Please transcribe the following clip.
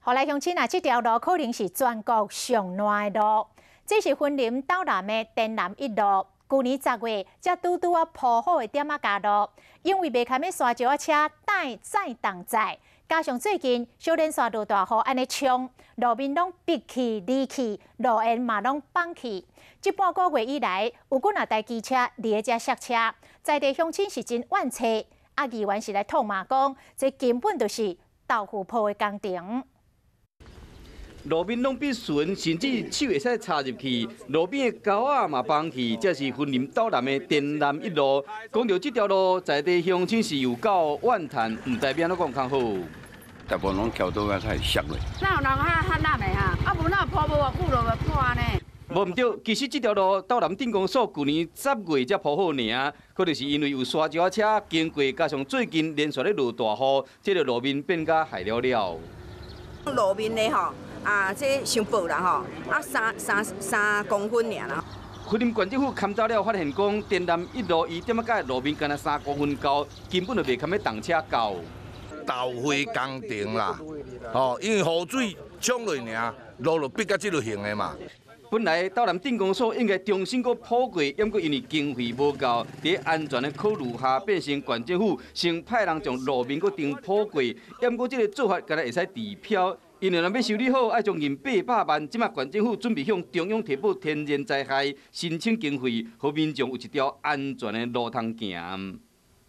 予來鄉親啊，這條路可能是全國上爛的路。這是雲林斗南的滇南一路，舊年10月才拄拄仔鋪好的點仔膠路，因為袂堪欲沙石仔車載載重載，加上最近小連續落大雨，按呢沖，路面攏逼去離去，路緣嘛攏崩去。這半個月以來，有幾若台機車佇咧遮塞車，在地鄉親是真怨氣，啊，議員是來痛罵講，這根本就是豆腐泡的工程。路面攏變順，甚至手會使插入去。路邊的溝仔嘛崩去，這是雲林斗南的滇南一路。講著這條路，在地鄉親是有夠怨嘆，毋知欲按怎講較好。大部分攏橋倒仔才會塞落。哪有人較較爛的哈？啊無哪鋪無偌久就破呢？無毋對，其實這條路斗南鎮公所舊年10月才鋪好爾，可能是因為有沙石仔車經過，加上最近連續咧落大雨，這個路面變甲害了了。路面的吼，啊，這傷薄啦吼，啊三公分爾啦。雲林縣政府勘查了，發現講，滇南一路伊點仔蓋路面干焦3公分厚，根本就袂堪欲重車到。豆花工程啦，吼，因為雨水沖落爾，路就逼甲這個形的嘛。本來斗南鎮公所應該重新閣鋪過，毋過因為經費無夠，佇安全的考慮下，變成縣政府先派人將路面閣重鋪過，毋過這個做法敢若會使治標。因為若欲修理好，愛將近800萬。這馬縣政府準備向中央提報天然災害申請經費，予民眾有一條安全的路通行。